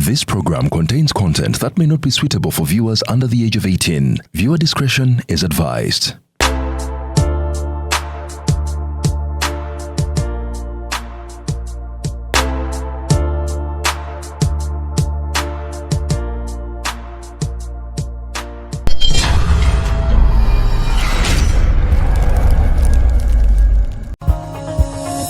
This program contains content that may not be suitable for viewers under the age of 18. Viewer discretion is advised.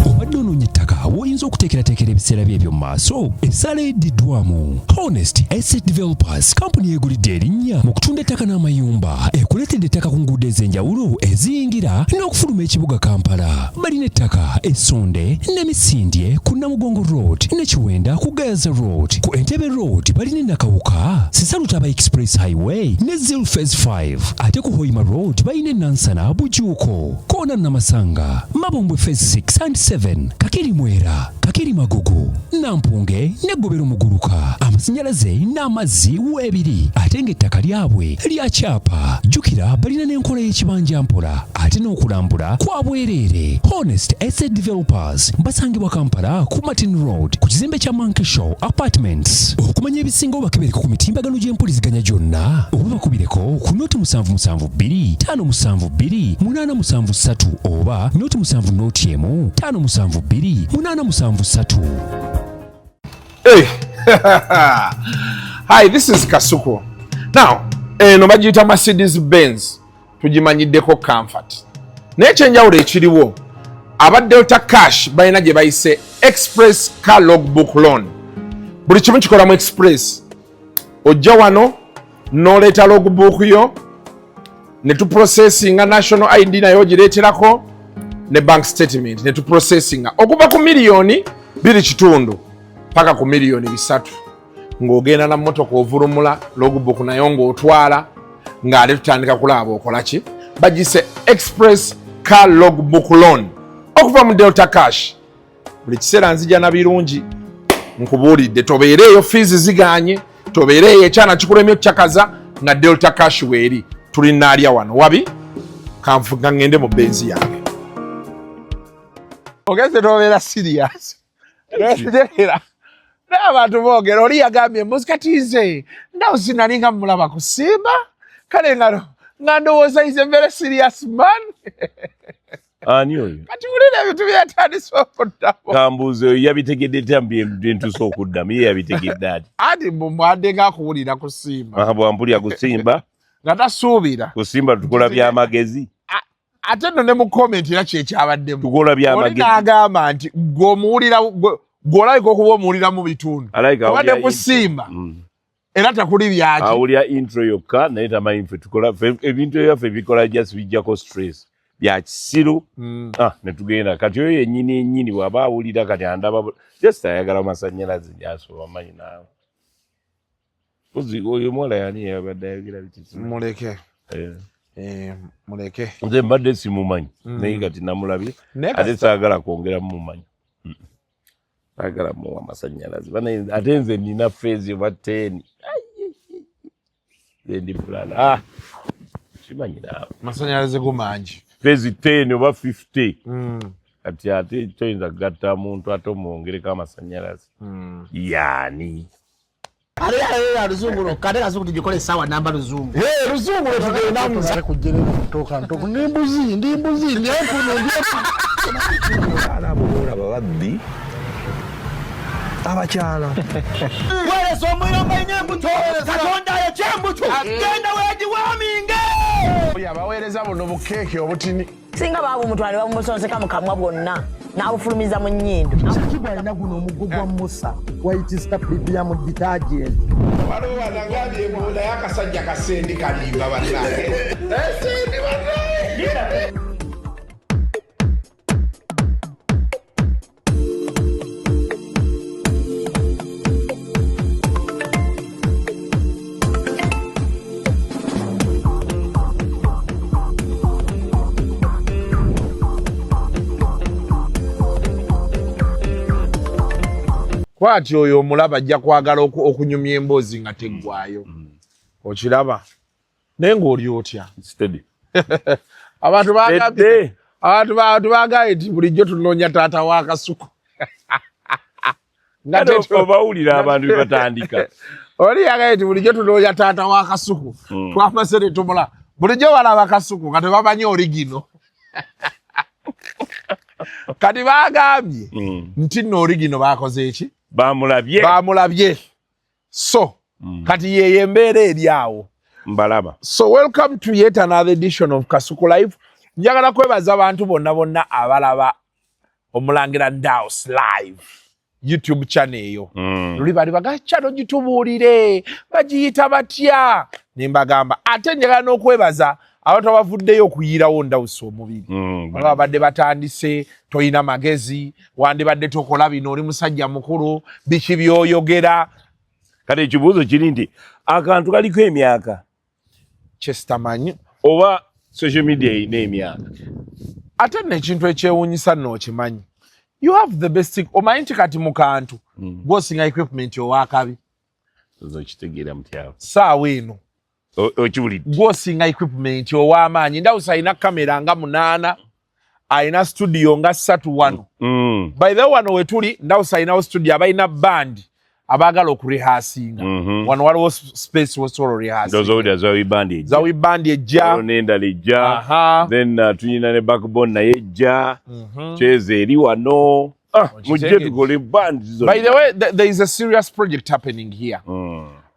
Obadde onoonya ettaka w'oyinza okuteekerateekera ebiseera bye eby'omu maaso? Essaala eddiddwamu Honest Estate Developers, kampuni yeegulidde erinnya mu kutunda ettaka n'amayumba, ekuleetedde ettaka ku nguudo ez'enjawulo eziyingira n'okufuluma ekibuga Kampala. Balina ettaka Essonde ne Misindye ku Namugongo Road ne Kiwenda ku Gayaza Road. Ku Entebbe Road balina e Nakawuka, Sisalutaba Express Highway ne Zil Phase 5. Ate ku Hoima Road balina e Nansana, Bujuuko, Koona Namasanga, Mabombwe Phase 6 and 7, Kakiri Mwera, Kakiri Magugu, Nampunge ne Gobero Muguluka. Amasannyalaze n'amazzi weebiri ate ng'ettaka lyabwe lya kyapa. Jjukira balina n'enkola y'ekibanja mpola ate n'okulambula kwa bwereere. Honest Estate Developers basangibwa Kampala ku Martin Road ku kizimbe kya Monkey Show Apartments. Okumanya ebisingawo bakebereko ku mitimbagano gy'empuliziganya gyonna oba bakubireko ku noti 772 572 873 oba noti 7 noti 1 572 873. Hey. Hi, this is Kasuku. Now, eno bagiyita Mercedes Benz, tugimanyiddeko Comfort. Naye ekyenjawulo ekiriwo, aba Delta Cash balina gye bayise Express Car Logbook Loan. Buli kimu kikola mu Express. Ojja wano n'oleeta logbook yo ne tuprocessinga national ID nayo ogireeterako ne bank statement ne tuprocessinga okuva ku 2.2 miliyoni paka ku 3 miliyoni ng'ogenda na mmotoka ovulumula logbook nayo ng'otwala ng'ate tutandika kulaba okola ki. Bagise Express Car Logbook Loan okuva mu Delta Cash. Buli kiseera nzija na birungi, nkubuulidde tobeereeyo fees ziganye, tobeereeyo ekyana kikulemye okucakaza nga Delta Cash weeri. Tuli naalya wano wabi kanfuga ngende mu Benz yange. Ogeze tobeera serious era naye abantu boogera. Oli yagambye mbuzi kati nze ndawuzi nali nga mulaba ku Simba kale nga ndowooza is a very serious man. Ani oyo? Kati wulira ebintu byatandise okuddamu. Kambuuzi, oyo yabitegedde tya byentuuse okuddamu? Ye yabitegedde ati? Anti mwadde nga akuwulira ku Simba. Aha, bwampulya kusimba. Nga tasuubira. Kusimba tukola byamagezi. Ate nno ne mu comment era kyekyabaddemu. Tukola Oli byamagezi. n'agamba nti gweomuwulira gw'olabika okuba omuwulira mu bitundu Alabika obadde awulira ku Simba era takuli byaki. Awulira intro yokka naye tamanyi ffe tukola ebintu ebyaffe bikola just bijjako stress bya kisiru. Ah, ne tugenda kati oyo yennyini yennyini bw'aba awulira kati andaba just ayagala masanyalaze gyasoba amanyi naawe. Ozi oyo omuwala yani yabadde ayogera biki? Muleke. Eh. Eh, muleke. Nze mbadde simumanyi naye kati namulabye. Naye ate saagala kwongera mumumanyi, saagala muwa masanyalaze. Bana, ate nze nina phase oba 10 nze ndi mulala. Ah, simanyi naawe. Masanyalaze go mangi. Phase 10 oba 50. Kati ate toyinza kugatta muntu ate omwongereko amasanyalaze yaani. Ale ale luzungu lwokka, ate kazungu tugikole essaawa namba luzungu. Eh, luzungu lwe tugendamu. Kujjerera ntoka ndi mbuzi, ndi mbuzi, ndi empunu, ndi empunu. Abaana abo boolaba babbi abakyala. Weereza omuliro mbalina embuto, Katonda ayokya embuto, genda weegiwaaminge. Oyo abaweereza buno bukeeke obutini. Singa baabumutwala ne babumusonseka mu kamwa bwonna n'abufulumiza mu nnyindo. Kigwa alina guno omuggo gwa Musa White Star Premium Detergent. Waliwo wanagambye mbu naye akasajja kasendi kalimba bannange. Sendi bannange. Kwati oyo omulaba ajja kwagala okunyumya emboozi nga teggwayo. Okiraba naye ng'oli otya? Steady. Abantu bagambye Steady. Abantu bagambye nti bulijjo tunoonya taata wa Kasuku. Obawulira abantu bebatandika. Oli yagaye nti bulijjo tunoonya taata wa Kasuku, twamaze ne tumula. Bulijjo balaba Kasuku nga tebamanyi origino. Kati bagambye nti nno origino bakoze eki? Bamulabye. Bamulabye. So kati yeyo embeera eri awo. Mbalaba. So welcome to yet another edition of Kasuku Live. Njagala kwebaza abantu bonna bonna abalaba Omulangira Ndaus Live YouTube channel eyo. Luli bali baga channel gitubuulire bagiyita batya, ne mbagamba. Ate njagala n'okwebaza abantu abavuddeyo okuyiirawo Ndausi omubiri. Waliwo abadde batandise, toyina magezi, wandibadde tokola bino, oli musajja mukulu, biki by'oyogera? Kati ekibuuzo kiri nti akantu kaliko emyaka? Kyesitamanyi. Oba social media erina emyaka? Ate nno ekintu ekyewuunyisa nno, okimanyi you have the best, omanyi nti kati mu kantu gwosinga equipment owakabi. Okitegeera mutyawo? Saawa eno Okiwulidde? Gwosinga equipment ow'amaanyi. Ndawusa alina kamera nga 8, alina studio nga 3 wano. By the way, wano wetuli Ndawusa alinawo studio, abalina band abaagala okurehearsinga, wano waliwo space wosobola Ndowooza orehearsinga. owulira Zawi Band ejja. Zawi Band ejja. Waliwo n'endala ejja. Then tuyina ne Backbone naye ejja. Kyeza eri wano. Ah, mujje Okitegedde. tukole band zonna. By the way, there is a serious project happening here.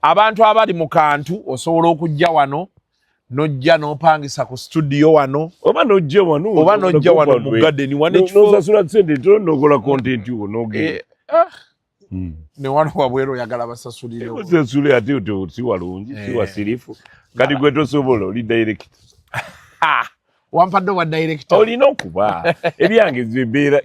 Abantu abali mu kantu, osobola okujja wano nojja n'opangisa ku studio wano. Oba nojja wano. Oba nojja wano mu garden wano Nosasula sente ntono, nokola content wo nogenda. Eh, ah. Ne wano wabweru oyagala basasulire. Osasule ate ote si walungi, si Eh. wasirifu. Kati gwe tosobola, oli direct. Ah, wampadde obwa director. Olina okuba ebyange zibeera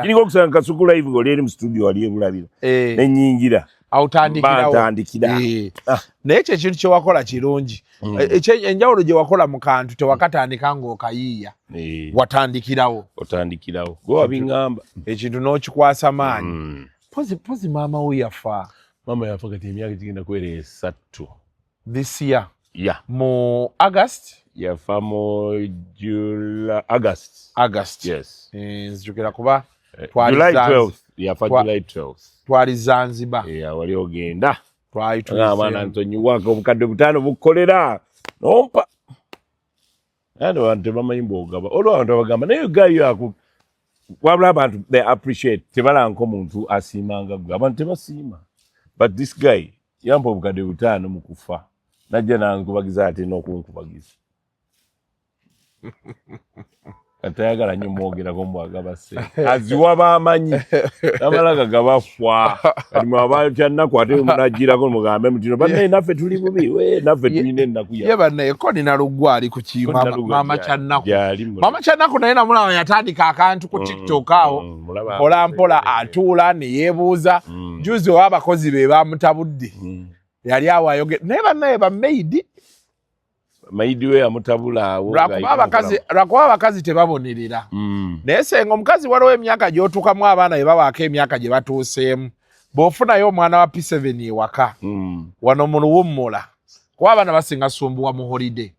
kiriko okusanga Kasuku Live ng'oli eri mu studio wali ebulabira, Eh. nenyingira. Awutandikirawo. Ntandikira. Eh. Ah. Naye ekyo ekintu kyewakola kirungi. Enjawulo gye wakola mu kantu, tewakatandika ng'okayiiya, Eh, watandikirawo. Otandikirawo, gwe wabiŋŋamba. Ekintu n'okikwasa maanyi. Pozi maama we yafa? Maama yafa kati emyaka gigenda kubeera 3. This year? Ya. Mu August? Yafa mu July, August. August. Yes. Eh, nzijukira kuba twali July 12 yafa. July 12. Twali Zanzibar. Yeah, wali ogenda. Twali Mwana tuliseemu. nsonyiwako 5,000 bukolera nompa. Ate abantu tebamanyi bwogaba, olwo abantu abagamba naye gayo aku, wabula abantu they appreciate, tebalanko muntu asiimanga gwe, abantu tebasiima. But this guy yampa 5,000 mu kufa, najja nankubagiza ate n'okunkubagiza. Kati tayagala nnyo mwogerako mbwagaba ssente, aziwa baamanyi, namala gagabafwa. Kati mwaba kyannaku ate munagirako mugambe mutino bannaye naffe tuli bubi, we naffe tulina ennaku. Ye bannaye ko nina Luggwa ali ku ki maama Kyannaku. Maama Kyannaku naye namulaba yatandika akantu ku TikTok awo, mpola mpola atuula ne yeebuuza. Juzi owa abakozi be bamutabudde, yali awo ayogera naye bannaye bamaidi. Maidi we yamutabula awo. Lwakuba abakazi tebabonerera. Naye senga omukazi waliwo emyaka gy'otuukamu, abaana bye bawaako emyaka gye batuuseemu, bw'ofunayo omwana wa P7 ewaka wano mu luwummula, kuba abaana basinga sumbuwa mu holiday,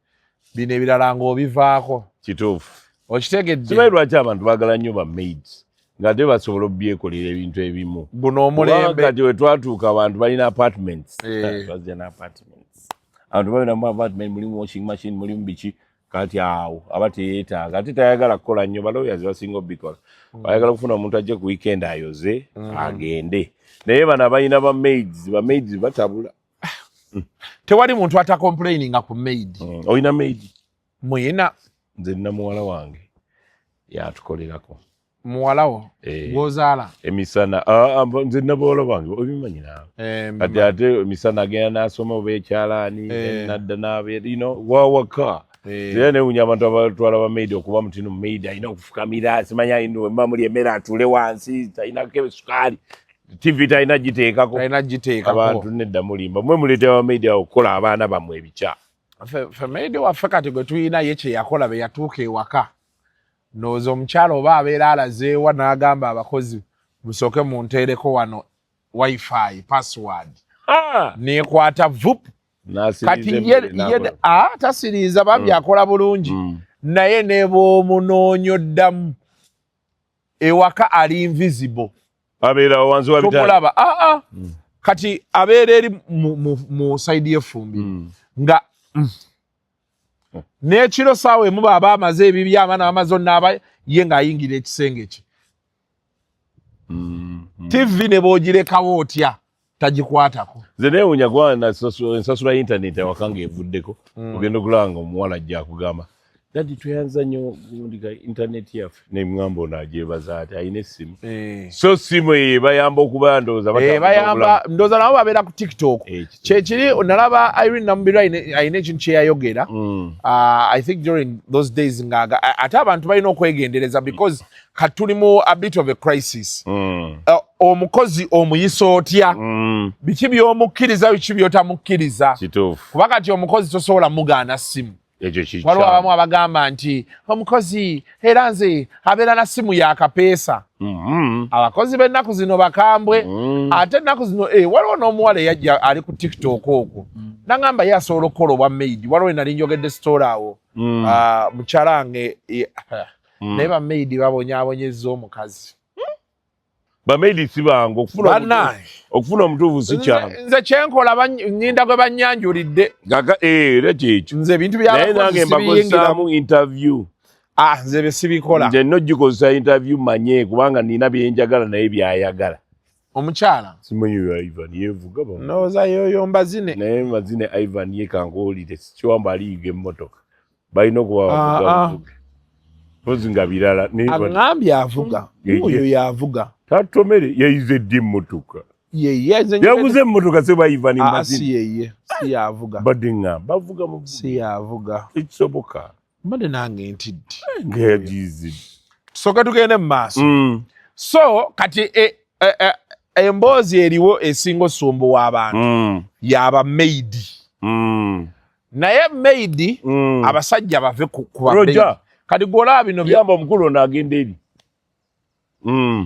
bino ebirala ng'obivaako. Kituufu. Okitegedde? Simanyi lwaki abantu baagala nnyo ba maids ng'ate basobola obyekolera ebintu ebimu. Guno omulembe. Kati we twatuuka abantu balina apartments. Eh. Twazija ne apartments, abantu babeera mu apartment, mulimu washing machine, mulimu biki. Kati awo aba teyeetaaga, ate tayagala kukola nnyo. Balawyers basinga obikola, bayagala kufuna omuntu ajje ku weekend ayoze agende. Naye bano abalina ba maids, ba maids batabula. Tewali muntu atacomplaininga ku maid. Olina maid? Muyina. Nze nina muwala wange yatukolerako. Muwalawo? Eh. Gwozaala? Emisana. Ah, ah, nze nina bawala bange, obimanyi naawe. Eh, kati ate emisana agenda n'asoma oba ekyalaani, Eh. nadda n'abeera wawaka. Eh. Era newunya abantu abatwala bamaidi okuba mutino maidi alina okufukamira, simanya wemba muli emmere atuule wansi, talinako sukaali, TV talina giteekako. Talina giteekako. Abantu nedda, mulimba mwe, muleetera bamaidi awo okukola abaana bammwe ebikya. Ffe maidi waffe kati gwe tulina, ye kye yakola bwe yatuuka ewaka, ndowooza omukyala oba abeera alazeewa, n'agamba abakozi, musooke munteereko wano WiFi password. Ah! Nekwata vup. N'asiriiza Kati ye, emmere ye n'akola. ah, tasiriiza bambi, akola bulungi. Naye ne bw'omunoonyoddamu ewaka ali invisible. Abeera wansi wa bitanda. Tomulaba. Aa, ah. Kati abeera eri mu side y'effumbiro nga n'ekiro saawa emu baaba amaze ebibi, abaana bamaze onaaba, ye ng'ayingira ekisenge kye. TV ne bw'ogirekawo otya, tagikwatako. Nze neewunya kuba ensasula internet awaka ng'evuddeko. Ogenda okulaba nga omuwala ajja akugamba, "Daddy, tweyanza nnyo gundi ka internet yaffe." Neŋŋamba, ono agyebaza ati alina essimu? So simu eyo ebayamba okuba ndowooza batambuza Bayamba obulamu. Ndowooza nabo babeera ku TikTok. Kituufu. Kyekiri nalaba Irene Namubiru alina ekintu kyeyayogera. I think during those days ngaaga ate abantu balina okwegendereza because kati tuli mu a bit of a crisis. Omukozi omuyisa otya? Biki by'omukkiriza, biki by'otamukkiriza? Kuba kati omukozi tosobola mugaana ssimu. Ekyo Waliwo abamu kikyamu. abagamba nti omukozi era nze abeera na ssimu yakapeesa. Abakozi b'ennaku zino bakambwe. Ate ennaku zino waliwo n'omuwala eyajja ali ku TikTok okwo nagamba ye asobola okukola obwa maid. Waliwo nali njogedde story awo. Ah, mukyala wange naye ba maid babonyaabonyezza omukazi. Ba maid si bangu okufuna. Bannange. Okufuna omutuufu si kyangu. Nze kyenkola nninda gwe bannyanjulidde. Era kyekyo. Nze ebintu Naye nange by'abakozi sibiyingiramu. mbakozesaamu interview. Ah, nze bye sibikola. Nze nno gikozesa interview, manye kubanga nina byenjagala naye byayagala. Omukyala Simanyi oyo Ivan yeevuga ndowooza yoyo mbazine. Naye mazine Ivan ye kankuwulire, sikiwamba aliyiga emmotoka, balina okuba bavuga buvuge mpozi nga birala naye Aŋŋambye avuga. Oyo yavuga. Tatomere yayize ddi emmotoka? Yeye nze Yaguze emmotoka seba Ivan? Ah, si Mazine yeye, si yavuga. Badde ŋŋamba bavuga mu Si yavuga. Ekisoboka. Mbadde nange ntidde. Nga yagize. Tusooke tugende mu maaso. So kati emboozi eriwo esinga osumbuwa abantu yaba maid. Naye maid abasajja bave ku ba Roger. maid. Kati gwe olaba bino Yamba omukulu ono agenda eri.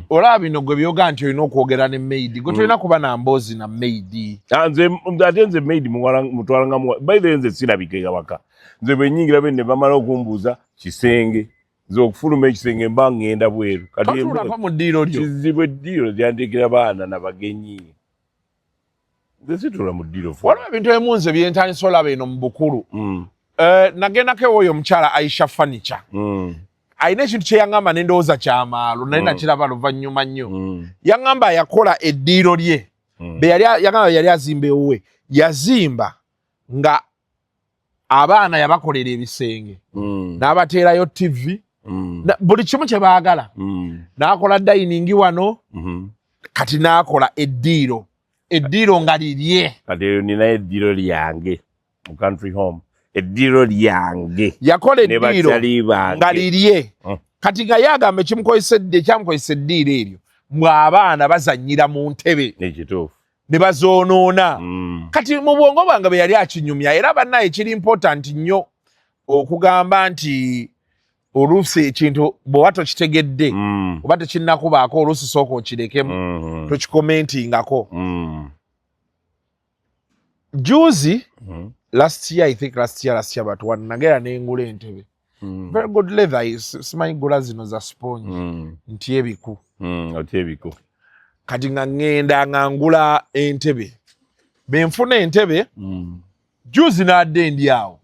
Olaba bino gwe byoga nti olina okwogera ne maid, gwe tolina kuba na mboozi na maid. Ah, nze ate nze maid mutwala nga muwala. By the way, nze sirabika ewaka. Nze bwe nyingira bwe ne bamala okumbuuza kisenge, nze okufuluma ekisenge mba ngenda bweru. Kati Totuulako mu ddiiro lyo? Kizibu, eddiiro lyanteekera baana na bagenyi. Nze situula mu ddiiro. Waliwo ebintu ebimu nze byentandisa olaba eno mu bukulu. Nagendako ewooyo omukyala Aisha Furniture. Alina ekintu kye yaŋŋamba n'endowooza kyamaalo, naye nakiraba luvannyuma nnyo. Yaŋŋamba yakola eddiiro lye. Be yali yaŋŋamba yali azimba ewuwe, yazimba nga abaana yabakolera ebisenge n'abateerayo TV buli kimu kye baagala, n'akola dining wano. Kati n'akola eddiiro, eddiiro nga lirye. Kati eyo ninayo eddiiro lyange mu country home, eddiiro lyange. Yakola Ne eddiiro bakyali bange. nga lirye. Kati nga ye agamba ekimukozesa ekyamukozesa eddiiro eryo, mwe abaana bazannyira mu ntebe Ekituufu. ne bazoonoona. Kati mu bwongo bwange bwe yali akinyumya, era bannaye kiri important nnyo okugamba nti oluusi ekintu bw'oba tokitegedde oba tekinnakubaako, oluusi sooka okirekemu, tokikomentingako. Juzi, last year, I think last year, last year but one, nagera nengula entebe, very good leather, simanyi gula zino za sponge nti ebiku. Oti ebiku. Kati nga ŋŋenda nga ngula entebe, benfuna entebe. Juzi n'adde ndi awo,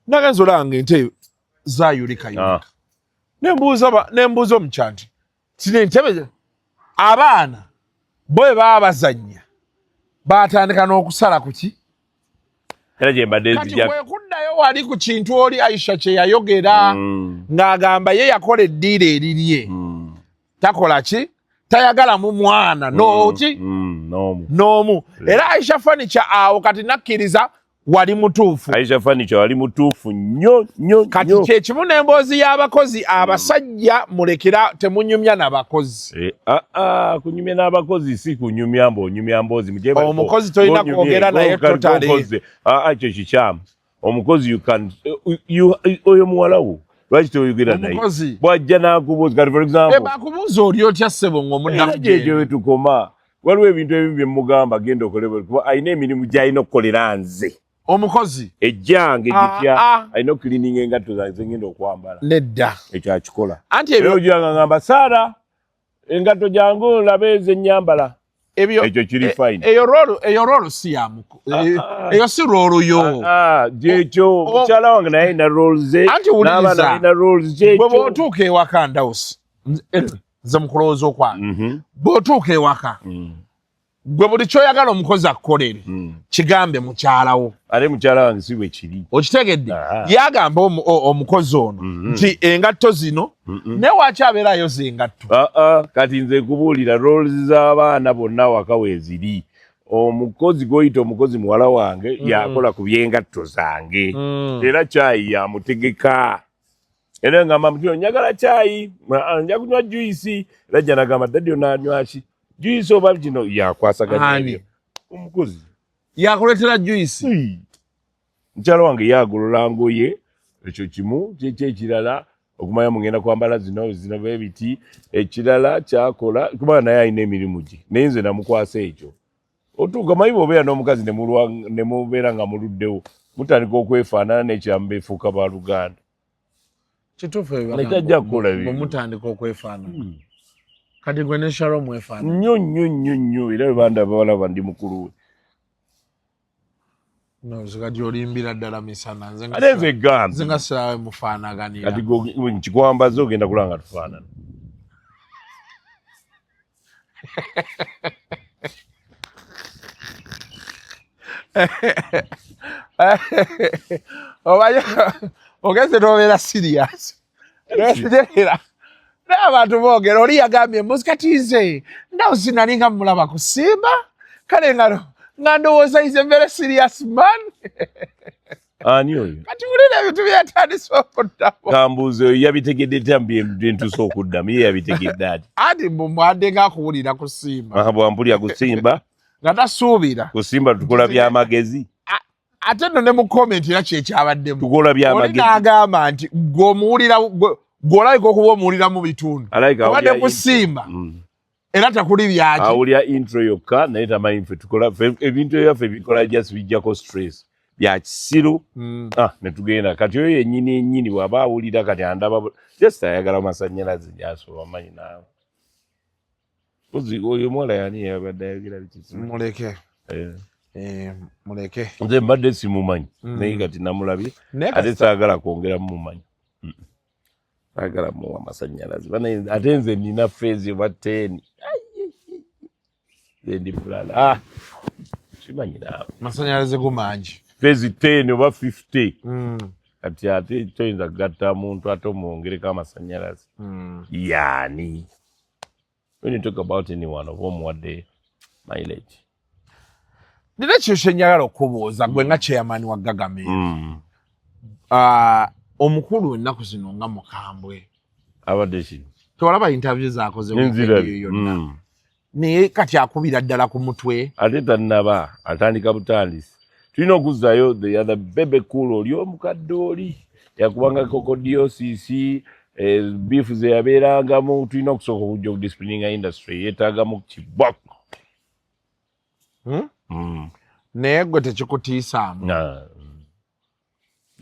nagenza olaba nga entebe zayulikayulika. Nembuuza omukya nti kino entebe abaana bo bwe baba bazannya batandika n'okusala ku ki? Era gye mbadde Kati nzija. kwe kuddayo wali ku kintu oli Aisha kye yayogera ng'agamba ye yakola eddiiro erirye, takola ki, tayagalamu mwana noki N'omu. N'omu. Era Aisha Furniture awo kati nakkiriza wali mutuufu. Aisha Furniture wali mutuufu nnyo nnyo Kati nnyo. kyekimu n'emboozi y'abakozi. Abasajja mulekera, temunyumya n'abakozi. Eh, ah, ah, kunyumya n'abakozi si kunyumya mbu onyumya mboozi. Omukozi tolina kwogera naye totally. Ah, ah, ekyo kikyamu. Omukozi you can you oyo muwala wo lwaki toyogera naye? Omukozi. Bwajja n'akubuuza kati, for example, Eh, bakubuuza oli otya ssebo ng'omuddamu era gyekyo wetukoma. Waliwo ebintu ebimu bye mugamba genda okole bwe, kuba alina emirimu gy'alina okukolera nze. Omukozi. Ejjange gitya? Ah, ah. Alina okucleaninga engatto zange zengenda okwambala. Nedda. Ekyo akikola. Anti Era ebyo ojja nga ngamba, "Saara, Engatto jangu olabe ezenyambala. Ebyo Ekyo kiri fine. Eyo role, eyo role si ya muko. Eyo si role yo. Ah, gyekyo mukyala wange naye alina roles ze, Anti wuliriza. n'abaana balina roles Bwe gyekyo. bw'otuuka ewaka Ndausi, nze mu kulowooza okwange, bw'otuuka ewaka gwe buli kyoyagala omukozi akukolere kigambe mukyalawo. Ate mukyala wange si bwe kiri. Okitegedde? Yagamba omukozi ono nti engatto zino, naye waaki abeera ayoza engatto? Kati nze nkubuulira roles z'abaana bonna waka weeziri. Omukozi gw'oyita omukozi muwala wange yakola ku by'engatto zange, era kyayi yamutegeka. Era ngamba muti njagala kyayi, nja kunywa juice. Era jja nagamba daddy onaanywa ki? Juice oba kino? Yakwasaganya Ani? ebyo. Omukozi. Yakuleetera juice? Mukyala wange yagolola ngoye, ekyo kimu kyekyo. Ekirala okumanya mugenda kwambala zino zino bwebiti. Ekirala kyakola kubanga naye alina emirimu gye, naye nze namukwasa ekyo. Otuuka manyi bw'obeera n'omukazi ne mubeera nga muluddewo, mutandika okwefaanana n'ekiramu, beefuuka baluganda. Kituufu ebyo. Naye tajja kukola ebyo. Bwe mutandika okwefaanana. Kati gwe ne Sharon mwefaanana? Nnyo nnyo nnyo nnyo, era bwe bandaba balaba ndi mukulu we. No, kati olimbira ddala misana. Nze nga Ate nze gambye. Nze nga sirawe mufaanaganira. Kati gwe nkikwambaza ogenda kulaba nga tufaanana. Omanyi ogenze n'obeera serious. Netegera. Naye abantu boogera, oli yagambye mbuzi kati nze Ndausi nali nga mulaba ku Simba, kale nga ndowooza is a very serious man. Ani oyo? Kati wulira ebintu byatandise okuddamu. Kambuuze, oyo yabitegedde tya bye ntuuse okuddamu? Ye yabitegedde ati? Anti mbu mwadde ng'akuwulira ku Simba. Aha, bwampulira ku Simba. Nga tasuubira. Ku Simba tukola byamagezi. Ate nno ne mu comment era kyekyabaddemu. Tukola Oli byamagezi. n'agamba nti gwe omuwulira, gwe olabika okuba omuwulira mu bitundu. Alabika Obadde awulira ku Simba. Era takuli byaki. Awulira intro yokka, naye tamanyi ffe tukola ffe ebintu ebyaffe bikola just bijjako stress, bya kisiru. Ah, ne tugenda. Kati oyo yennyini yennyini bw'aba awulira kati andaba just ayagala masannyalaze gyasoba manyi naawe. Ozi oyo omuwala yani yabadde ayogera biki? Muleke. Eh. Muleke. Nze mbadde simumanyi, naye kati namulabye. Naye Ate saagala kwongera mumumanyi. Saagala muwa masannyalaze. Bana, ate nze nina phase oba 10. Nze ndi mulala. Ah, simanyi naawe. Masannyalaze go mangi. Phase 10 oba 50. Kati ate toyinza kugatta muntu ate omwongereko amasannyalaze. Yani when you talk about anyone oba omuwadde mileage. Nina ekintu kye njagala okubuuza gwe nga chairman wa Gagamel. Ah, omukulu ennaku zino nga mukambwe. Abadde ki? Tewalaba interview z'akoze mu Nzira. video yonna? Naye kati akubira ddala ku mutwe. Ate tannaba, atandika butandisi. Tulina okuzzaayo the other Bebe Cool oli omukadde oli yakubanga kokodiosis, beef ze yabeerangamu. Tulina okusooka okujja okudisciplininga industry, yeetaagamu kiboko. Mm. Naye gwe tekikutiisaamu? Nah.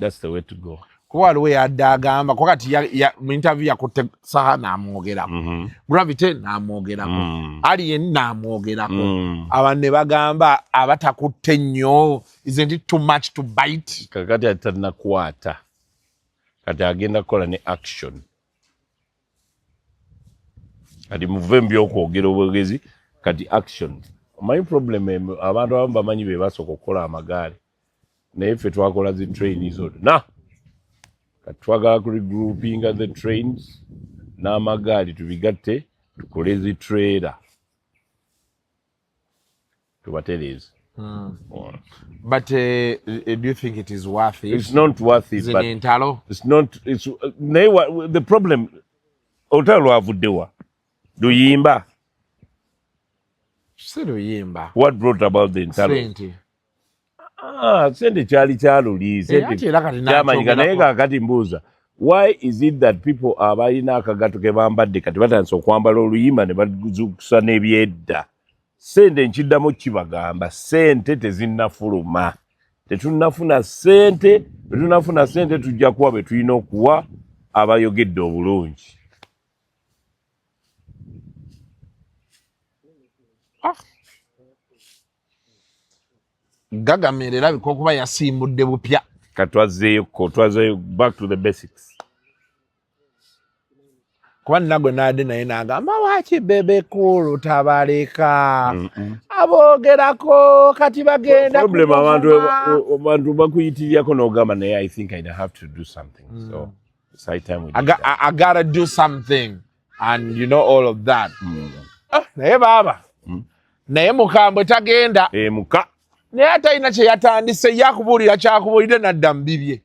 That's the way to go. Kuba waliwo yadde agamba kuba kati mu interview yakutte Saha n'amwogerako, Gravity n'amwogerako, Alien n'amwogerako. Abantu ne bagamba abatakutte nnyo, isn't it too much to bite? Kakati atanakwata, kati agenda kukola ne action. Kati muve mu byokwogera obwogezi, kati action. Omanyi problem abantu abamu bamanyi be basooka okukola amagaali, naye ffe twakola zi train zonna. Kati twagala ku regroupinga the trains n'amagaali, tubigatte tukole zi trailer, tubatereeze. But do you think it is worth it? It's not worth it. Zino But entalo. It's not, it's naye the problem, olutalo lwavuddewa? Luyimba? Si luyimba. What brought about the entalo? Sente. Ah, sente kyali kyaluli. Ate era kati Kyamanyika, naye nakyogerako. kakati mbuuza, why is it that people abalina akagato ke bambadde kati batandise okwambala oluyimba ne bazukusa n'ebyedda? Sente, nkiddamu kibagamba, sente tezinnafuluma, tetunnafuna sente. Bwe tunafuna sente tujja kuwa be tulina okuwa abayogedde obulungi. Gagamera erabika okuba yasimbudde bupya. Katwazzeeyoko, twazzeeyo back to the basics. Kuba nina gwe naadde naye n'agamba, waki Bebe Cool tabaleka aboogerako kati bagenda Problem abantu kumuvuma. Abantu bakuyitirirako n'ogamba, naye I think I have to do something, so it's high time we did that. I gotta do something and you know all of that. Ah, naye baaba naye mukambwe tagenda. Eh, muka. Naye ate alina kye yatandise, ye akubuulira kyakubuulire nadda mu bibye,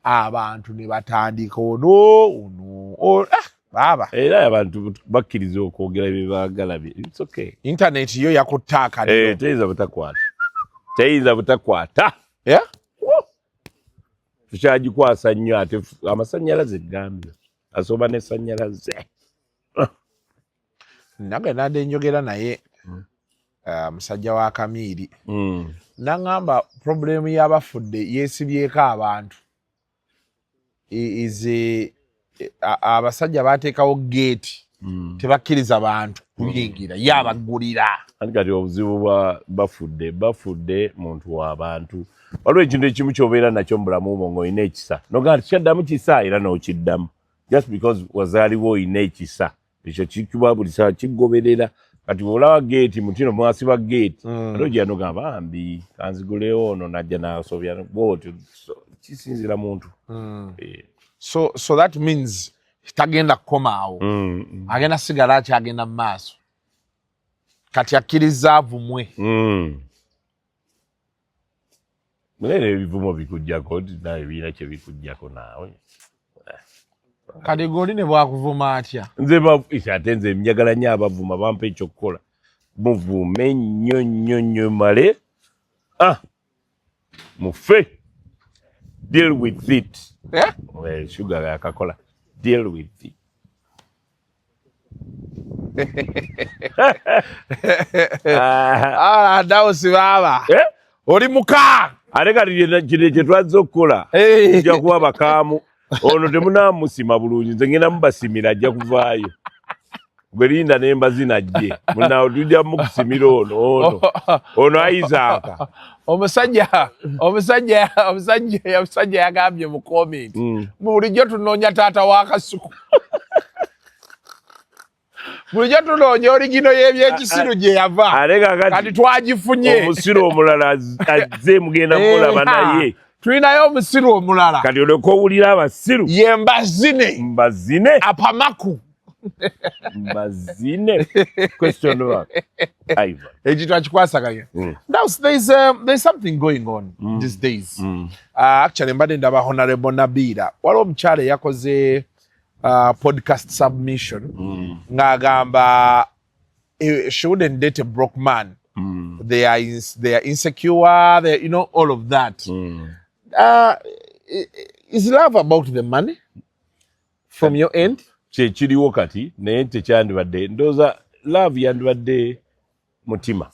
abantu ne batandika ono ono ah, baaba. Era abantu bakkiriza okwogera bye baagala it's okay. Internet yo yakutta akaliro. Eh, teyinza butakwata, teyinza butakwata. Yeah? Tukyagikwasa nnyo ate amasannyalaze gambye asoba n'essannyalaze. Nange nadde njogera naye musajja wa Kamiiri, naŋŋamba problemu y'abafudde yeesibyeko abantu is abasajja bateekawo geeti, tebakkiriza bantu kuyingira, ye abaggulira. Anti kati obuzibu bwa bafudde, bafudde muntu w'abantu. Waliwo ekintu ekimu kyobeera nakyo mu bulamu bwo ng'olina ekisa, nogamba tikyaddamu kisa, era n'okiddamu just because wazaalibwa olina ekisa. Ekyo kikuba buli saa kigoberera. Kati bw'olaba geeti mutino mwasiba geeti, ate ojja nogamba, bambi kanzigulewo, ono najja nasobya bwotyo. So, kisinzira muntu. Eh. So that means tagenda kukomaawo, agenda sigala akyagenda mu maaso. Kati akkiriza avumwe. Naye ebivumo bikujjako nti nawe birina kye bikujjako naawe. Kati goli ne bwakuvuma atya? Nze ate nze njagala nnyo abavuma, bampa ekyokukola. Muvume nnyo nnyo nnyo, male ah, mufe, deal with it. Eh? Well, sugar yakakola, deal with it. Ah, Dawusi baaba. Eh? Oli muka. Ate kati kino kye twazze okukola, tujja kuba bakaamu. Ono temunaamusima bulungi, nze ngenda mubasimira, ajja kuvaayo. Gwe linda nembazi najje munawo, tujja mukusimira ono ono ono Isaac. Omusajja yagambye mu comment, bulijjo tunoonya taata wa Kasuku, bulijjo tunoonya original y'ebyekisiru gye yava. Ate kakati kati twagifunye. Omusiru omulala azze, mugenda mulaba. Eh, naye tulinayo omusiru omulala. Kati oleka owulira abasiru. Ye Mbazine. Mbazine. Apamaku. Mbazine question mark Ivan. Ekintu akikwasaganya. Now there's something going on these days. Actually mbadde ndaba Honorable Nabira, waliwo omukyala eyakoze podcast submission ng'agamba she wouldn't date a broke man. They are insecure, they, all of that. Is love about the money from your end? Kyekiriwo kati, naye tekyandibadde. Ndowooza love yandibadde mutima.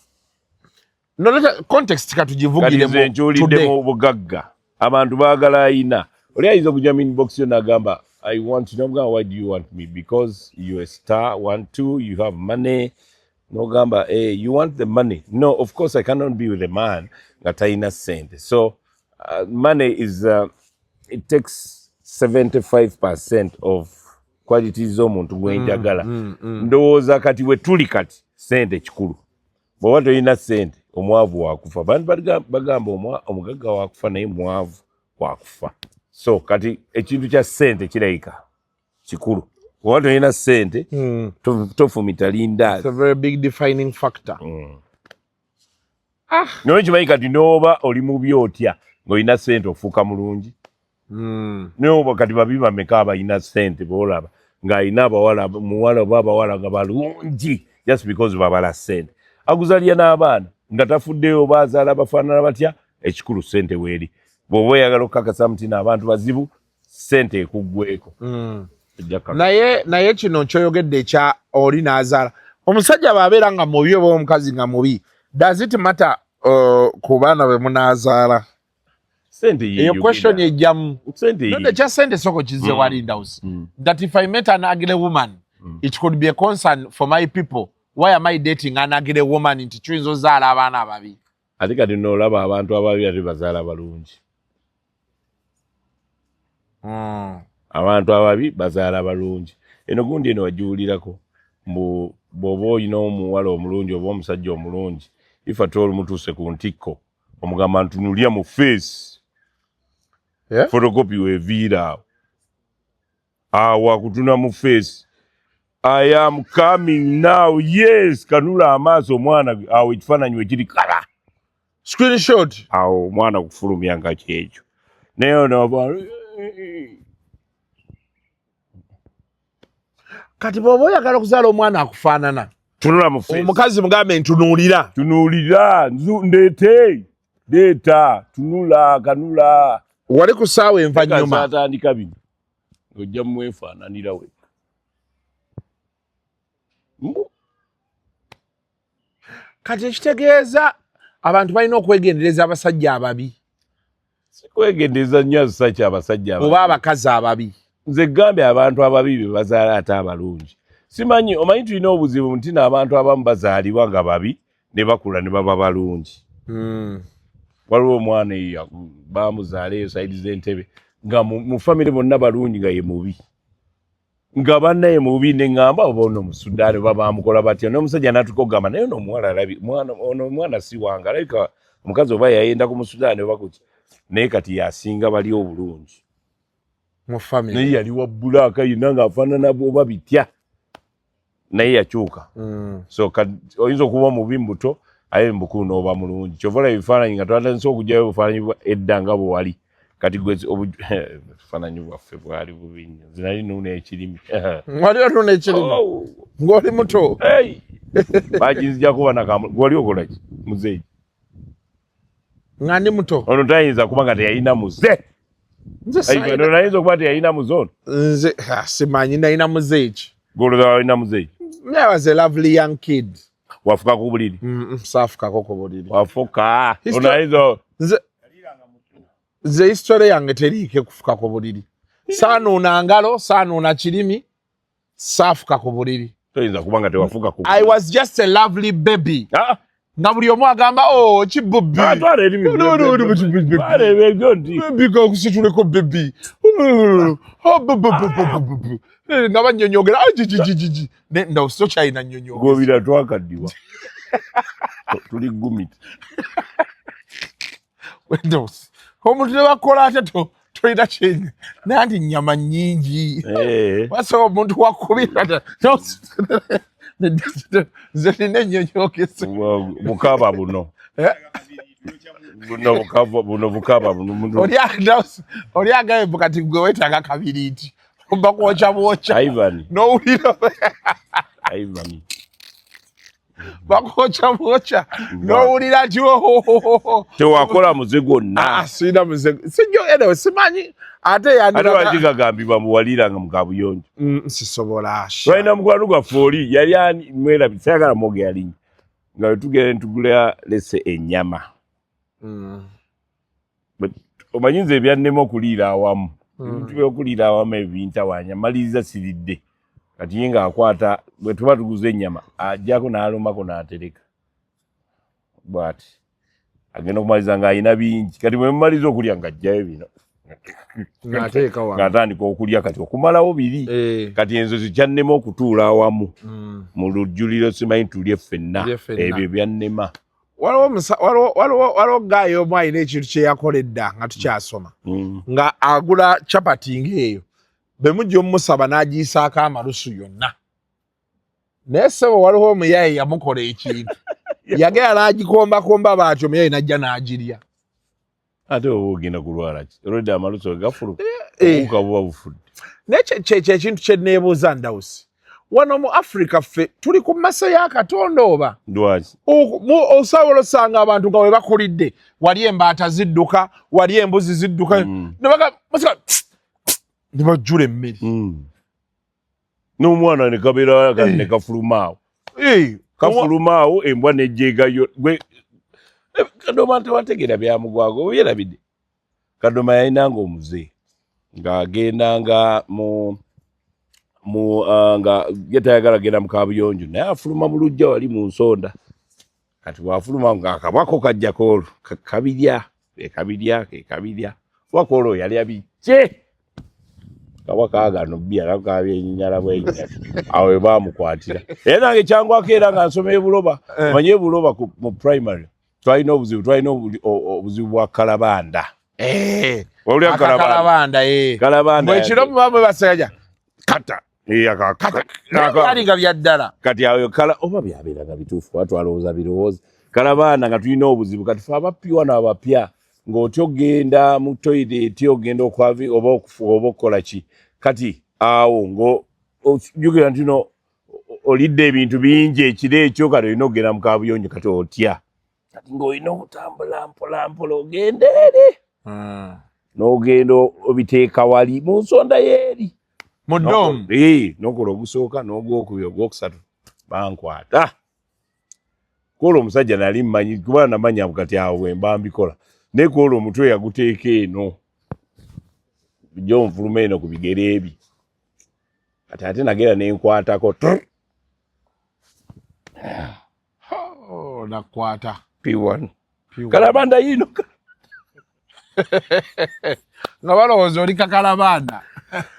No, context Kati katugivugiremu nze nkyulidde today. Mu bugagga abantu baagala ayina. Oli ayinza okujja mu inbox yo n'agamba, "I want you." N'omugamba, "Why do you want me?" "Because you a star, one, two, you have money." N'ogamba, "Hey, you want the money?" "No, of course I cannot be with a man nga talina ssente." So money is it takes 75% of qualities z'omuntu gwenjagala. Ndowooza kati we tuli kati ssente kikulu. Bw'oba tolina ssente, omwavu wakufa. Bantu bagamba omugagga wakufa, naye mwavu wakufa. So kati ekintu kya ssente kirabika kikulu. Bw'oba tolina ssente, tofumita lindazi. It's a very big defining factor. Naye kimanyi kati n'oba oli mubi otya, ng'olina ssente ofuuka mulungi. Naye oba kati babi bameka abalina ssente boolaba ng'alina abawala, muwala oba abawala nga balungi, just because babala ssente, aguzalya n'abaana nga tafuddeyo oba azaala bafaanana batya. Ekikulu ssente weeri. Bw'oba oyagala okukakasa nti abantu bazibu, ssente ekuggweko. Ojja kukakasa. Naye kino kyoyogedde ekya oli n'azaala omusajja bw'abeera nga mubi oba omukazi nga mubi, does it matter ku baana bwe munaazaala? Ssente Eyo yeeyogera. question ejjamu. Ssente. Nonde ekya ssente soko kizze wali Ndawusi, that if I met an ugly woman, it could be a concern for my people. Why am I dating an ugly woman? Nti kiyinza ozaala abaana ababi. Ate kati nolaba abantu ababi ate bazaala balungi. Abantu ababi bazaala balungi. Eno gundi eno wagiwulirako mbu bw'oba olina omuwala omulungi oba omusajja omulungi, if at all mutuuse ku ntikko, omugamba ntunulya mu face. Yeah? Photocopy weeviira awo awo akutuna mu face. I am coming now, yes. Kanula amaaso omwana awo ekifaananyi wekiri kala. Screenshot. Awo omwana kufulumya nga kyekyo, naye ono Kati bw'oba oyagala okuzaala omwana akufaanana, tunula mu face. Omukazi mugambe ntunuulira. Tunuulira, ndeete, leeta, tunula, kanula. Wali ku ssaawa envannyuma. Atandika bino ojja mwefaananira we. Mbu. Kati ekitegeeza abantu balina okwegendereza abasajja ababi. Sikwegendereza nnyo asaki abasajja ababi. Oba abakazi ababi. Nze gambye abantu ababi be bazaala ate abalungi. Simanyi, omanyi tulina obuzibu nti n'abantu abamu bazaalibwa nga babi ne bakula ne baba balungi. Waliwo omwana eyo bamuzaala eyo side z'Entebe nga mu famire bonna balungi, nga ye mubi, nga bannaye mubi, ne ŋŋamba oba ono Musudaani oba bamukola batya, n'omusajja n'atuuka okugamba naye ono omuwala alabi mwana ono omwana si wange, alabika omukazi oba yayenda ku Musudaani oba kuki, naye kati yasinga bali obulungi mu famire. Naye yali wa black yenna ng'afaanana oba bitya, naye yakyuka. So oyinza okuba mubi mu buto, aye mu bukulu n'oba mulungi. Kyova olaba ebifaananyi nga twatandise okugyayo obufaananyi bwa edda nga bwe wali kati gwe obufaananyi bwaffe bwali bubi nnyo. Nze nali nuuna ekirimi. Wali onuuna ekirimi? Oh. Ng'oli muto? Hey! Bakinzijako banakamu. Gwe wali okola ki muzeeyi? Nga ndi muto. Ono tayinza kuba nga teyalina muze. Nze Ayi, saalina- ono ayinza okuba teyalina muze ono. Nze simanyi nalina muze ki. Gw'olowooza walina muzeeyi? I was a lovely young kid. Wafuka ku buliri? Saafukako ku buliri. Wafuka. Ono ayinza Nze history yange teriiko kufuka ku buliri. Saanuuna ngalo, saanuuna kirimi, saafuka ku buliri. Toyinza kuba nga tewafuka ku I was just a lovely baby. Ah! Nga buli omu agamba, oh, kibubbi. Ah, twala eri No, no, no, no, kibubbi. Twala ebyo nti Baby kakusituleko baby. Oh, bu, bu, bu, bu, bu, bu, bu. Nga bannyonnyogera, ah, gi, gi, gi, gi, gi. Ne ndowooza tokyalina nnyonnyogera. Gobira twakaddiwa, tuli gumiti. Ndowooza omuntu ne bakola ate tolina kyenyi naye nti nnyama nnyingi. Wasobola omuntu wakubira. Nze nina ennyonnyogezi. Bukaba buno. Eh? Buno bukava, buno bukaba buno buno. Oli agambye mbu kati gwe weetaaga kabiriiti bakwokya bwokya. Ivan. N'owulira Ivan. bakwokya bwokya n'owulira nti ohohoho. Tewakola muze gwonna. Ah, sirina muze, sijjo anyway simanyi ate Ate yandiraga. lwaki gagambibwa mbu waliiranga mu kabuyonjo? Sisobola. Twalina mukwano gwaffe oli yali ani mwerabi, sayagala mwogera linnya, nga bwe tugenda ne tugula lese ennyama. But omanyi nze ebyannema okuliira awamu, ebintu by'okuliira awamu ebintawaanya, maliriza siridde. Kati ye ng'akwata bwe tuba tuguze ennyama ajjako n'alumako n'atereka bw'ati, agenda okumaliriza ng'alina bingi. Kati bwe mumaliza okulya ng'ajjayo bino Ng'ateeka wano. Ng'atandika okulya kati okumalawo biri. Kati enzo zikyannema okutuula awamu mu lujjuliro, simanyi tulye ffenna. Tulye ffenna. Ebyo byannema. Waliwo guy omu alina ekintu kye yakola edda nga tukyasoma, nga agula chapati ng'eyo, bwe mujja omumusaba n'agiyisaako amalusu yonna. Naye ssebo, waliwo omuyaye yamukola ekintu, yagenda n'agikombakomba bw'atyo, omuyaye n'ajja n'agirya. Ate oba ogenda kulwala ki? Olwedde amalusu gafuluka, obuwuka buba bufudde. Naye kye ekintu kye neebuuza, Ndawusi, wano mu Africa ffe tuli ku masa ya Katonda oba? Lwaki? Osobola osanga abantu nga we bakulidde wali embaata zidduka, wali embuzi zidduka, ne bajjula emmere. N'omwana ne kabeera ne kafuluma awo. Kafuluma awo, embwa nejjegayo. Gwe Kadoma tewategeera byamugwago, obyerabidde. Kadoma yalinanga omuze ng'agendanga mu nga ye tayagala genda mu kabuyonjo, naye afuluma mu luggya wali mu nsonda. Kati bwafuluma nga akabwako kajjako olwo kabirya kekabirya kekabirya wako olwo yalya bikye kabwa kaagano bbi nako kabyenyinyala bwenyinyala awo we baamukwatira. Era nange kyangwako era nga nsoma ebuloba eh. Manye ebuloba mu primary twalina obuzibu, twalina obuzibu bwa kalabanda. Eh, kalabanda eh. Kalabanda ekiro muba mwebasaja kata nga byaddala. Kati awo kala oba byabeeraga bituufu kuba twalowooza birowooza kalabaana nga tulina obuzibu. Kati fe abapya wano abapya ng'otya ogenda mu toyireti ogenda okwavi oba okufuba oba okukola ki, kati awo ng'ojjukira nti no olidde ebintu bingi ekiro ekyo, kati olina okugenda mu kabuyonjo, kati otya kati ng'olina okutambula mpola mpola ogenda eri n'ogenda obiteeka wali mu nsonda y'eri mu doomu n'okola ogusooka n'ogwokubiri ogwokusatu bankwata kwolwo omusajja nali mmanyi kuba namanya kati awo bwe mba mbikola naye kwolwo omutwe yaguteeka eno jo nfuluma eno ku bigere ebi kati ate nagenda nenkwatako. Oh, nakwata P1 kalabanda yino nga balowooza oli kakalabanda.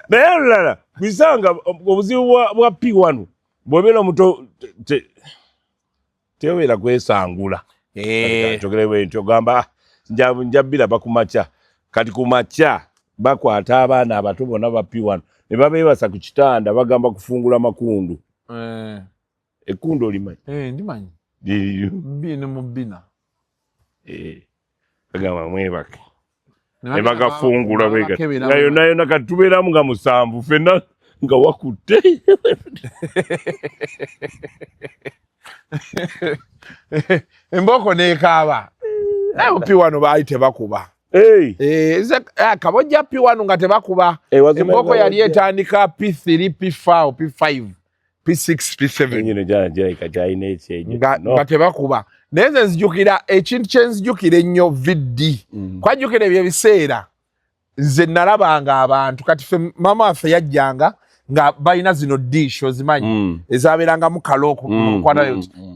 Naye olulala kwisanga obuzibu bwa P1 bw'obeera omuto teobeera kwesangula eh. Njogere bwe nti ogamba ah, nja biraba ku makya. Kati ku makya bakwata abaana abato bonna ba P1 ne babeebasa ku kitanda, bagamba kufungula makundu eh. Ekkundu olimanyi? Eh, ndimanyi. Liryo ne mu bbina. Bagamba mwebake ne bagafungula nga yonna yonna. Kati tubeeramu nga musanvu fenna nga wakutte. Embooko nekaaba naye P wano baali tebakuba. Kabojja P1 nga tebakuba. Embooko yali etandika P3, P4, P5, P6, P7 nga tebakuba. Naye nze nzijukira ekintu kyenzijukira ennyo VD kwajjukira ebyo ebiseera nze nalabanga abantu. Kati fe mama waffe yajjanga nga balina zino dish ozimanyi ezabeerangamu kaloko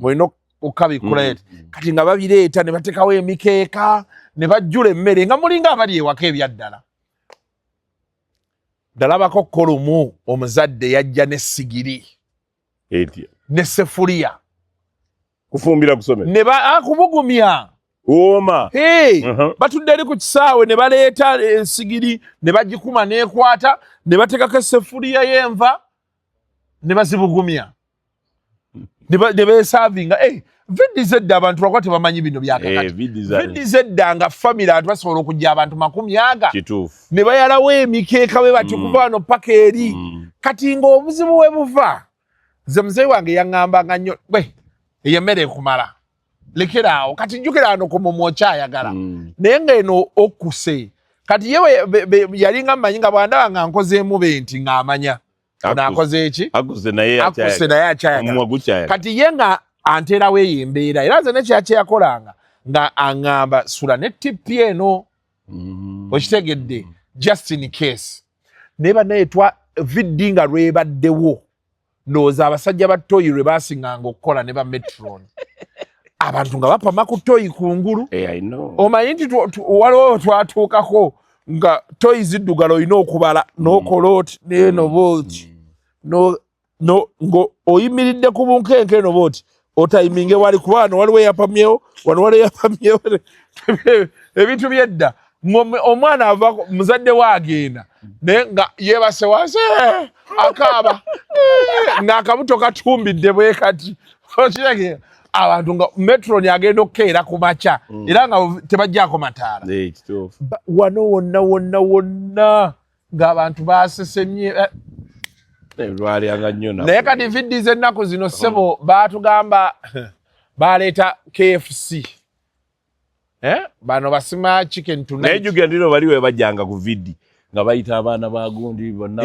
olina okukabikula kati nga babireeta ne bateekawo emikeeka ne bajjula emmere nga mulinga abali ewaka ebyaddala. Ndalabako kolumu omuzadde yajja n'essigiri ne sefuliya kufumbira kusomera ne akubugumya Wooma. Batudde eri ku kisaawe ne baleeta ensigiri ne bagikuma n'ekwata ne bateekako essefuliya y'enva ne bazibugumya ne beesaavinga. VD zedda abantu lwakuba tebamanyi bino byakakati. VD zedda nga family abantu basobola okujja abantu makumi aga ne bayalawo emikeeka bwe batyo kuva wano paka eri. Kati ng'obuzibu we buva, nze muzeeyi wange yaŋŋambanga nnyo gwe eyo emmere ekumala lekera awo. Kati jjukira wano ku mumwa okyayagala naye ng'eno okkuse. Kati ye yalinga mmanyi nga bw'andaba nga nkozeemu be nti ng'amanya ono akoze eki akuse naye akuse naye akyayagala. Kati ye nga anteerawo eyo embeera era nze nekya kyeyakolanga nga aŋŋamba sula ne tipi eno okitegedde just in case. Naye bannaye twa VD nga lwebaddewo ndowooza abasajja ba toyi lwe baasinganga okukola ne ba metron abantu nga bapama ku toyi kungulu. Omanyi nti waliwo twatuukako nga toyi ziddugala olina okubala n'okola oti neeno bwoti ng'oyimiridde ku bunkenke eno bwoti otayiminge wali kuba wano waliwo eyapamyewo wano waliwo eyapamyewo. Ebintu byedda omwana ava muzadde we agenda naye nga yeebase wansi akaaba ng'akabuto katumbidde bwe kati okiragira abantu nga metron agenda okukeera ku makya era nga tebajjaako mataala wano wonna wonna wonna ng'abantu basesemye. Lwalyanga nnyo. Naye kati VD z'ennaku zino ssebo baatugamba baleeta KFC bano basima chicken tonight. Naye jjukira ndino bali we bajjanga ku VD nga bayita abaana ba gundi bonna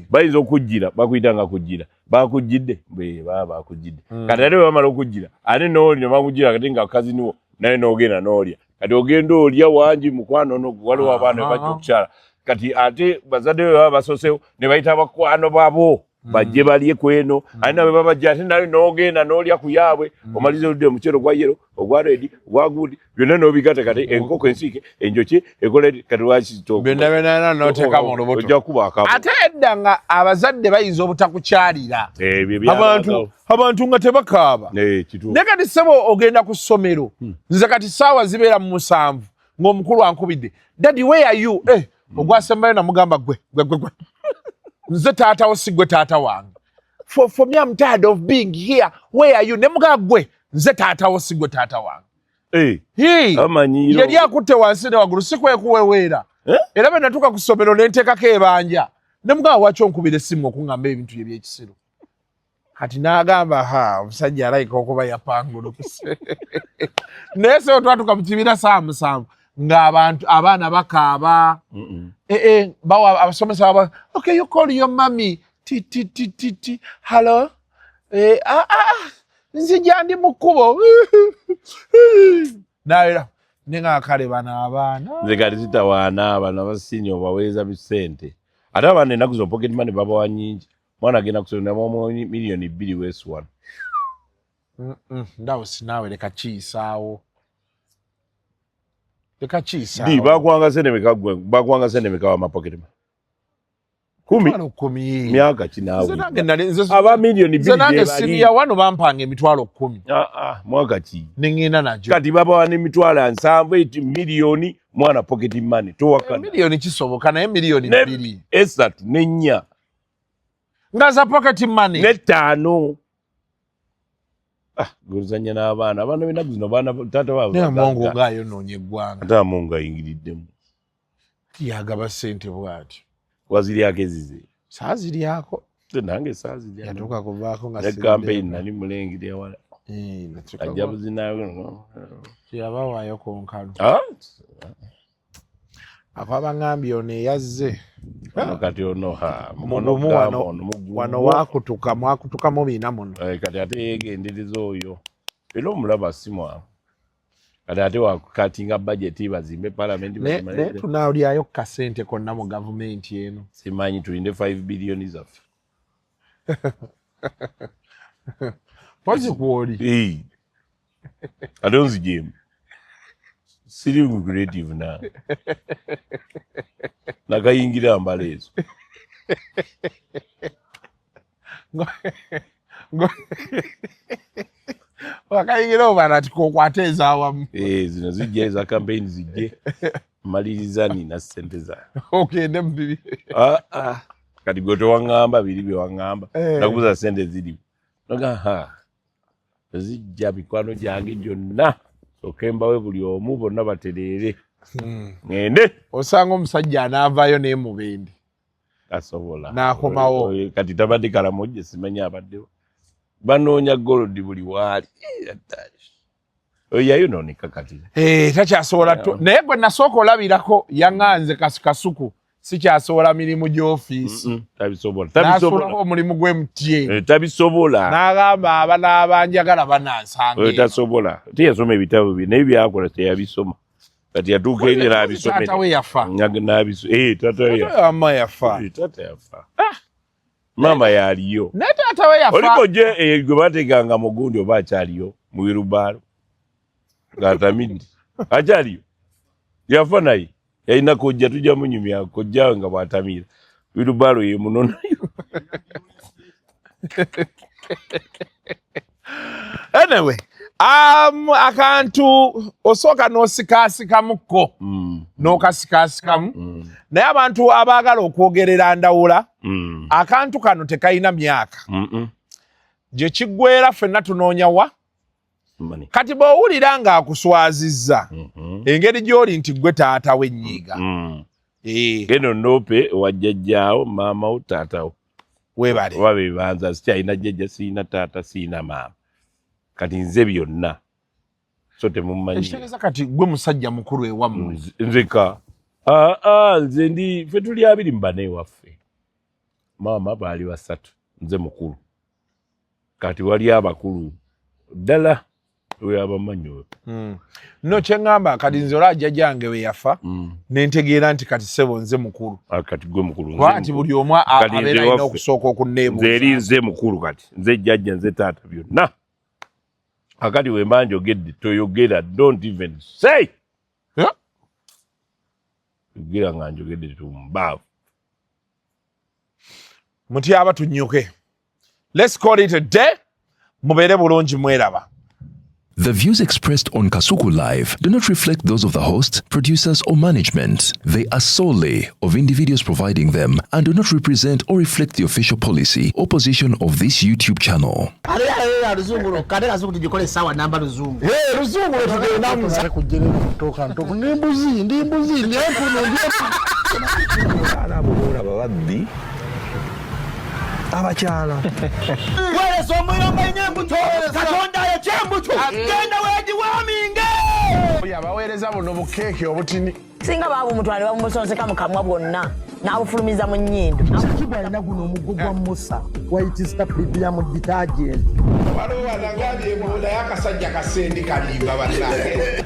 bayinza okujjira bakuyita nga kujjira bakujjidde baba bakujjidde. Kati ate bwe bamala okujjira ate n'oli ne bakujjira kati nga kaziniwo naye n'ogenda n'olya. Kati ogenda olya wangi mukwano no waliwo abaana bajja okukyala. Kati ate bazadde be baba basosewo ne bayita bakwano babo. Bajje balye kweno. Ate nawe babajja, ate nawe n'ogenda n'olya ku yaabwe. Omaliza oludde omuceere ogwa yellow, ogwa red, ogwa good, byonna n'obigatta. Kati enkoko ensiike, enjoki ekola, kati lwaki? Byonna byonna n'oteeka mu lubuto. Ojja kuba akabu. Ate edda nga abazadde bayinza obutakukyalira, Ebyo abantu nga tebakaaba. Kituufu. Naye kati ssebo, ogenda ku ssomero, nze kati saawa zibeera mu 7 ng'omukulu ankubidde, "Daddy, where are you?" Eh, ogwasembayo namugamba, "Gwe gwe gwe gwe, nze taatawo, si gwe taata wange. For me, I'm tired of being here. Where are you?" Ne mugamba, "Gwe, nze taatawo, si gwe taata wange." Hii, Amanyiiro. Yali akutte wansi ne waggulu, si kwekuweweera. Eh? Era bwe natuuka ku ssomero ne nteekako ebanja, ne mugamba, "Waki onkubira essimu okuŋŋamba ebintu bye byekisiru?" Kati n'agamba, "Ha, omusajja alayika okuba yapangulukuse." Naye sebo, twatuuka mu kibiina saa 7 ng'abantu abaana bakaaba. Eh, eh, bawa abasomesa baba, "Okay, you call your mommy." Ti ti ti ti ti, "Hello." Eh, "Ah, ah, ah, nzija, ndi mu kkubo." Naera nenga kale bano abaana. Nze kati sitawaana. Bano abasinya obaweereza bisente, ate abaana ennaku zino pocket money babawa nyingi. Mwana agenda kusomera bamuwa 2 miliyoni weesi wano. Ndawo sinaawe, leka kiyisaawo, leka Di kiyisaawo. Bakwanga sente meka gwe? Bakwanga sente meka wama pocket money? 10? 10,000. Myaka kinaawe? Nze nange Aba miliyoni nze bbiri nange gye bali. siniya wano bampanga 100,000. Ah, ah, mwaka ki? Neŋŋenda nagyo. Kati babawa n'70,000, eti miliyoni mwana pocket money towakana. Miliyoni kisoboka, naye miliyoni 2? 3 ne 4. Nga za pocket money? Ne 5. Ah, goluzanya n'abaana, abaana b'ennaku zino, baana taata baabwe Naye Amongo bagagga. ng'ayonoonya eggwanga. Ate Amongo ayingiriddemu. Yagaba ssente bw'atyo. Waziryako ezize? Saaziryako. Nze nange saazirya. Yatuuka kuvaako nga Ne campaign nali mulengere wala. Eh, ajja buzinawe. Teyabawaayo ku nkalu. Ah? Akwaba ngambye ono eyazze. Ono kati ono ha mukono Mugumu. gamba Wano ono mugumu. Wano wakutuka, mwakutukamu bina muno. Eh, kati ate yegendereza oyo, era omulaba si mwangu. Kati ate wakatinga budget, bazimbe palamenti. Naye tunaalyayo ku kasente konna mu gavumenti eno? Simanyi, tulinde 5 biliyoni zaffe. Pozi kwoli. Eh. Ate onzigyemu, siri creative nange nakayingira mbala ezo. Wakayingira obala ti kokwate ezawamu. Eh, zino zijja eza campaign, zijje maliriza nina sente zange. Ogende mu bibi. Ah, ah. Kati gwe tewaŋŋamba biri bye waŋŋamba. Eh. Nakubuza sente ziriwo, noga ha zijja mikwano gyange gyonna, soke mbawe buli omu, bonna batereere, ŋŋende. Osanga omusajja anaavaayo n'emubende. Asobola. N'akomawo. Oyo, kati tabadde Kalamojje, simanyi abaddewo, banoonya gold buli waali. Eh, hatari. Oyo yayonooneka kati. Eh, takyasobola naye gwe nasooka olabirako yaŋŋanze kasuku, sikyasobola mirimu gy'ofiisi. Tabisobola. N'asuulako Tabisobola. omulimu gw'MTN. Eh, tabisobola. N'agamba abanaaba banansanga Oyo eno. tasobola, teyasoma ebitabo bye, naye byakola teyabisoma. Kati yatuuka eri n'abisomera. Taata we yafa. Eh, taata we yafa. Mama yafa. Eh, taata yafa, maama yaliyo. Naye taata we yafa. Oliko gye eh, gwe bateekanga mu gundi, oba akyaliyo mu wirubaalo ng'atamidde, akyaliyo? Yafa, naye yalina kojja, tujja munyumya kojja nga bw'atamiira wirubaalo ye munonayo. Anyway, akantu osooka n'osikaasikamuko, n'okasikaasikamu, naye abantu abaagala okwogerera ndawula, akantu kano tekalina myaka gye kiggwera, ffenna tunoonya wa. Money. Kati bw'owulira ng'akuswazizza, engeri gy'oli nti gwe taata w'ennyiga. Eh, Genda onoope wa jjajjaawo, maamawo, taatawo. Weebale. Oba bebanza, sikyalina jjajja, siina taata, siina maama, kati nze byonna, so temumanyi. Ekitegeeza kati gwe musajja mukulu ewammwe. Nzeka. Ah, ah, nze ndi, ffe tuli 24 ewaffe, maama baali basatu, nze mukulu. Kati wali abakulu ddala Oyo abamanyi oyo. No, kyeŋŋamba kati nze olwa jjajjange we yafa, nentegeera nti kati ssebo nze mukulu. Ah, kati gwe mukulu, nze Kuba nti mukulu. buli omu Kati nze abeera alina waffe. okusooka Nze okunneebuuza. Eri nze mukulu kati, nze jjajja, nze taata, byonna. Akati wemba njogedde, toyogera, don't even say. Yeah. Yogera nga njogedde, tumbaavu. Mutyaba tunyuke, let's call it a day. Mubeere bulungi, mweraba. The views expressed on Kasuku Live do not reflect those of the host, producers, or management. They are solely of individuals providing them and do not represent or reflect the official policy or position of this YouTube channel. Ate ate luzungu lwokka, ate Kasuku tugikole essaawa namba luzungu. Luzungu lwetugendamu. Ate kujja kutoka ntoku, ndi mbuzi, ndi mbuzi, ndi empunu, ndi empunu. Abakyala abo boolaba babbi abakyala. Weereza omuyomba nnyo embuto, Katonda ayokya embuto, genda weegiwaaminge. Abaweereza buno bukeeke obutini. Singa baabumutwala ne babumusonseka mu kamwa bwonna n'abufulumiza mu nnyindo. Kibu alina guno omuggo gwa Musa, White Star Premium Detergent. Waliwo wanagambye naye akasajja kasendi kalimba bannange.